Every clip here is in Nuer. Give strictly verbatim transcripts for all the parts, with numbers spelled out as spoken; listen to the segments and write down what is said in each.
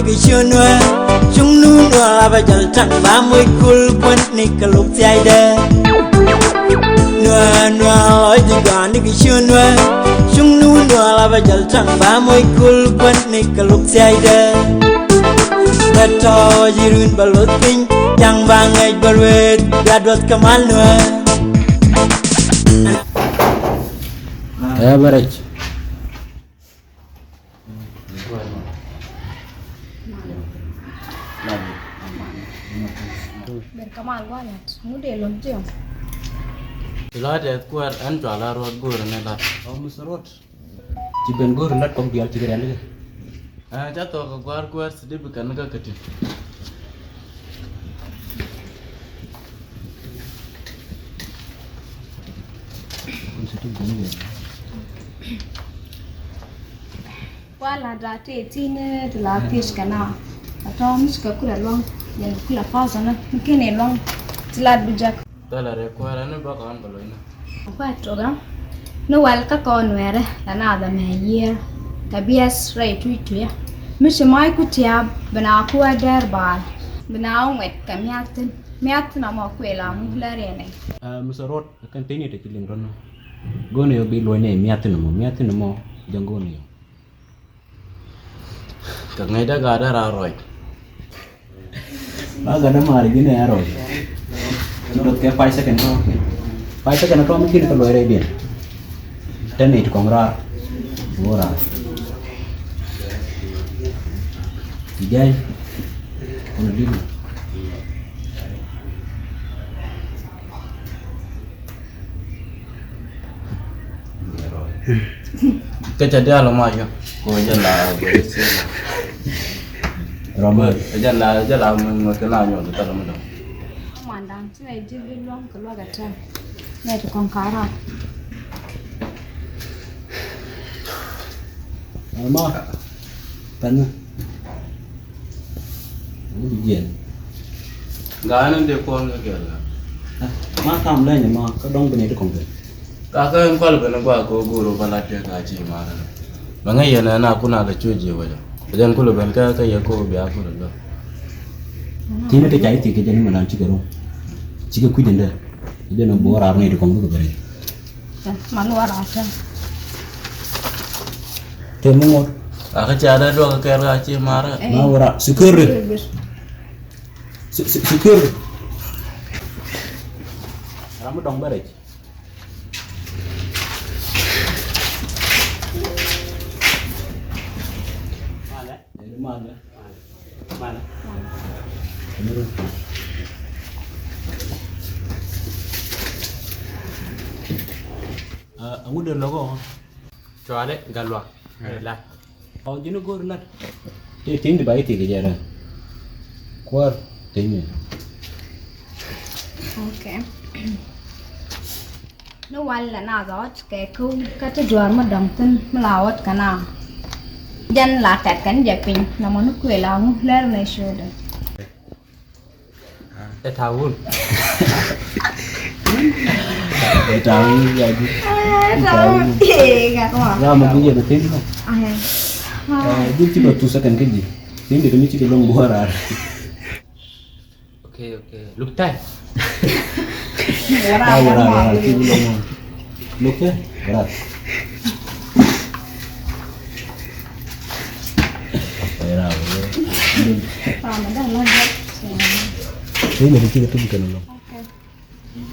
Kɛ ciö nuɛ cuŋ nu nuɛ la bɛ jäl taŋ ba muc kul kuän ni kɛ luk thiaydɛ. Nuɛ nuɛ lɔc di gɔaa ni kɛ ciö nuɛ cuŋ nu nuɛ la bɛ jäl taŋ ba muc kul kuän ni kɛ luk thiaydɛ. Bɛ tɔɔc irun bɛ luth piny jaŋ ba ŋɛc bɛ ruet bɛ duɔth kɛ mal nuɛ. Ɛ bɛ rɛc. Ber kamal walat ŋut ɛ lom jiɔm. Ti la tɛth kuɛɛr ɛn cua la ruɔt go̱o̱r ni lat. Ɔ mi sä ruɔt. Ci ben go̱o̱r lat kɔk diaal ci kɛ rɛn kɛ. Ɛ ca thok kɛ gua̱a̱r kuɛɛr ci dee bi kɛn kä kä ti. Wala da te tini ti la pish kana. Ato mis ka kula long yan kula pasa na kene long ti la dujak. Dala re kuara ni baka an balo ina. Kwa toga. Ni wal ka kɔn wɛrɛ la na da mɛ yier. Ka bias rai tui tuya. Mi shi mai ku tiab bina kuwa der bal. Bina ŋwɛt ka miatin. Miatin a mɔ kuɛ la mu la rene. Mr. Road, kan tini te kilim rono. Gono yo bi lo ne miatin mo, miatin mo janggono yo. Kɛ ŋäcdä gatdä raar rɔɔc. Ba gatdä maari ji̱n ɛ rɔɔc. Ci luɔth kɛ five second tɔ. Five second tɔ mi ki̱n kɛ luɔc rɛydiɛn. Tɛn i̱ ti kɔŋ raar. Wä raar. Ti jay. Kɔn di̱t. Kä ca diaal ma yɔ. Ko jɛ la bɛ si. Rɔmɔ. Jɛ la jɛ la mɛ mɛ kɛ na nyɔ de tara mɛ dɔ. Man dan ti na ji̱ bi luɔm kɛ luɔk a tɛm. Nɛ ti kɔn kara. Ama. Pɛnɛ. Ŋu bi jiɛn. Ŋa ɛn de kɔn kɛ kɛɛl ŋa. Ma kam lɛny ma kä dɔŋ bi ni ti kɔŋ kɛ. Ka kä ɛn kɔl ben gua ko goro ba la tɛ ka ci ma rɛ. Ma ŋa yɛn ɛn a kun a lɛ cu jiɛ wɛlɛ. Jɛn kulu ben kä kä yɛ ko bia kulu lɔ. Tini te ca ithi kɛ jɛn ma lan cikɛ rom. Cikɛ kui̱dɛn dɛ. Jɛn a buɔr ar ni ti kɔŋ bi kɛ bɛrɛ. Man wara tɛ. Te mi ŋor. A kä ca dee duɔk kɛ kɛɛr ka ci mar. Ma wara security. Se- se- security. Ram mi dɔŋ bɛ rɛc. Malɛ. Malɛ. Malɛ. Aŋut de lɔk ɔ. Cualɛ gat luak. Ɛ la. Ɔ ji̱n go̱o̱r lat. Ti ti̱n di ba i̱ ti kɛ jɛ rɛ. Kuäär ti̱n. Okay. Ni wal la na dhɔt kɛ kä kä ti duɔ̱ɔ̱r mi dɔ̱ŋ thi̱n mi la ɣɔt kɛ na. Jɛn la tɛt kɛn jɛ piny na mɔ ni kuël a ŋu lɛr ni ciötdɛ. Ɛ ta̱wun. Ɛ ta̱wun ya ji. Ɛ ta̱wun. Ɛ gat wa. Ram a bi jɛ bɛ thi̱n nɔ. Ɛ ji̱ ci bɛ tu second kä ji̱. Thi̱n di kɛ mi ci kɛ lɔŋ buɔ̱ɔ̱r raar. Okay, okay. Look time. Wara, wara, wara. Look here. Wara. Wara. Ini ni kita tu bukan lo.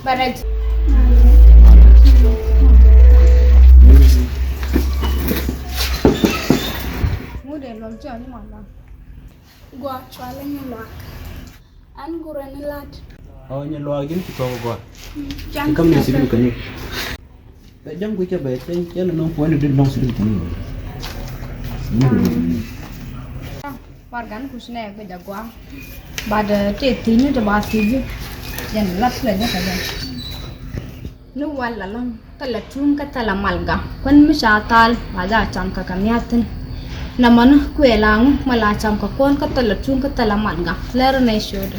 Bara. Ŋu dee luɔk jɔn ni mama. Gua cuali ni luak. An gurɛ ni lat. Ɔ nyɛ luaak ji̱n ci tuɔk gɔaa. Ja̱ŋ ci käm ni ci sibil käni. Bɛ ja̱ŋ kui̱ cɛ bɛ cɛ cɛ lɛ nɔŋ puɔ̱ni dit nɔŋ sibil käni. Wargan kuc nɛ bɛ ja̱ gɔaa. Bad tëë thi̱n ni ti ba thi̱n. Jɛn lat lɛ jɛ kɛ jɛ. Ni wal la lɔ̱ŋ thilɛ tuŋ kä thilɛ malga. Kuän mi ca thal ba ja cam kä kɛ miathin. Namɔ ni kuëë la ŋu ma la cam kä kuɔn kä thilɛ tuŋ kä thilɛ malga. Lɛr nɛ ciötdɛ.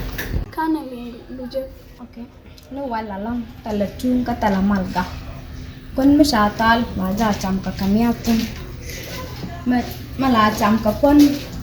Kanɛ liŋ lujek. Okay. Ni wal la lɔ̱ŋ thilɛ tuŋ kä thilɛ malga. Kuän mi ca thal ba ja cam kä kɛ miathin. Ma, ma la cam kä kuɔn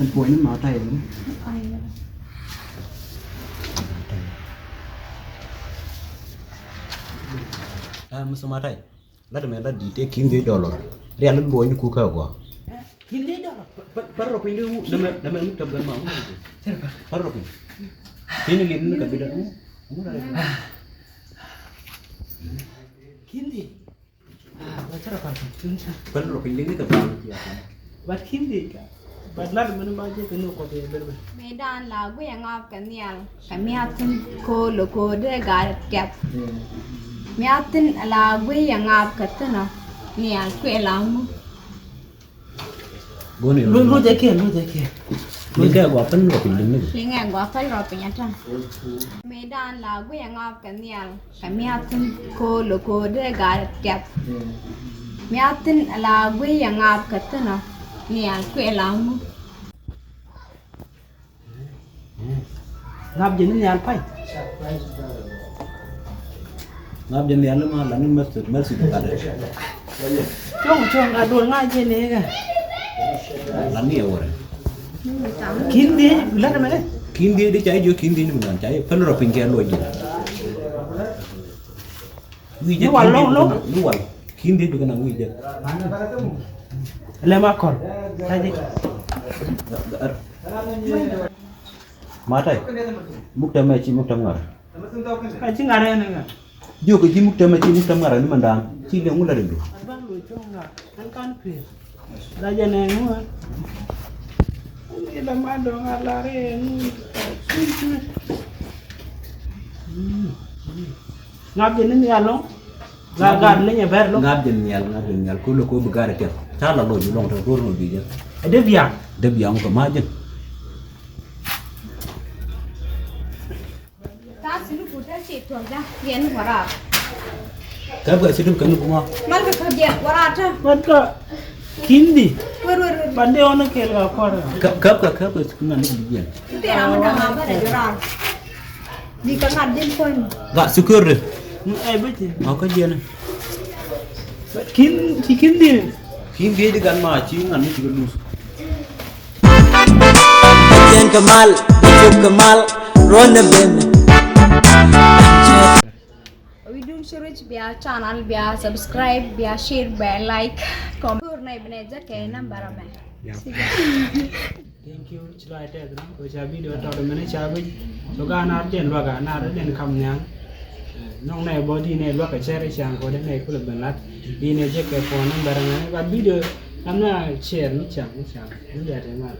Ɛn puɔ̱ny ni Matai ni. Ah, Mister Matai. Lat mɛ lat di tɛ kin di dɔlɔ. Rial ni buɔy ni kukä gua. Kin di dɔlɔ. Par rɔ piny di wu. Dɛmɛ dɛmɛ ŋut tɛm gan ma ŋut. Par rɔ piny. Kin di lin ni ka bi da ŋut. Ŋut a rɛ. Kin di. Ah, ba tɛrɛ par piny. Par rɔ piny di ni ka ba ŋut. Ba kin di ka. But lat mini ma jɛ kɛ ni kɔth yɛ bɛr bɛr. Mëë dan la guiy a ŋaap kɛ nhial kɛ miathin ko̱o̱l ko̱o̱l dee gat kɛp. Miathin la guiy a ŋaap kɛ thin ɔ nhial kuɛ la ŋu. Luc luc jɛ kiɛ luc jɛ kiɛ. Liŋɛ gɔaa päl rɔ piny liŋ ni. Liŋɛ gɔaa päl rɔ piny ata. Mëëdan la guiy aŋaap kɛ nhial kɛ miathin ko̱o̱l ko̱o̱l dee gaat tiap. Miathin la guiy aŋaap kɛ thin ɔ nhial kuɛ la ŋu. Ŋaap jɛ ni nhial pay. Ŋaap jɛ nhial ma la ni mɛsut mɛsut ka dɛ. Cuɔ̱ŋ cuɔ̱ŋ a duɔl ŋaap jɛ ni kɛ. La ni ɛ wärɛ. Kin di la mɛ dɛ. Kin di di ca i̱ jiɔ kin di ni mi nan ca i̱ päl rɔ piny kɛ luɔc jɛ. Wi̱i̱ jɛ ni wal lɔŋ lɔŋ. Ni wal. Kin di di kɛ na wi̱i̱ jɛ. Lɛ ma kɔl. Taji. Matai. Muk tɛmɛ ci muk tɛm ŋa̱r. Ka ci ŋa̱r ɛn ŋa̱r. Jiök kɛ ji̱ muk tɛmɛ ci muk tɛm ŋa̱r ni mɛn da̱a̱n ci liɛŋ wun la rin du. An kan kuëë. La jɛ nɛ ŋuä. Ni la ma dɔŋ a la rɛ ŋuä. Ŋa̱p jɛ ni nhial lɔŋ. Ŋa̱p jɛ ni nhial, ŋa̱p jɛ ni nhial. Kolo ko bi gar tɛth. Ca la lɔ ju lɔŋ tɛ kor no bi jɛ. Ɛ dee biaŋ. Dee biaŋ kɛ ma jɛ. Ka silu ku te ci tuɔk da yɛn warar. Kap ka silu kani kuma. Mal ka kap yɛn warar ta. Bat ka kindi. Wer wer wer. Bande ona kel ka kɔr. Kap kap ka kap ka silu na ni bibian. Te ama da ma ba da jorar. Di ka ŋa̱t din kɔn. Ga security. Ɛ bete. Ma ka jɛn. Kin ci kindi. Kindi di gan ma ci ŋan ni ci ka lus. Jɛn kɛ mal, jɛn kɛ mal, ruɔn ɛ ben. Wi dun ci rich bia channel bia subscribe bia share bia like comment. Kur na ibne jɛ kɛ number amɛ. Thank you. Ci lɔc tɛth nɔ kɛ ca video tɔt mɛn ca wi̱c. So ka nar jɛn luak a nar jɛn kam nhiaŋ. Nɔŋ nɛ bɔ di nɛ luak a cɛr i̱ ca̱ŋ kɔdɛ nɛ kulɛ ben lat. Di nɛ jɛ kɛ phone number mɛn but video lam na share mi ca̱ŋ mi ca̱ŋ mi jɛ te mal.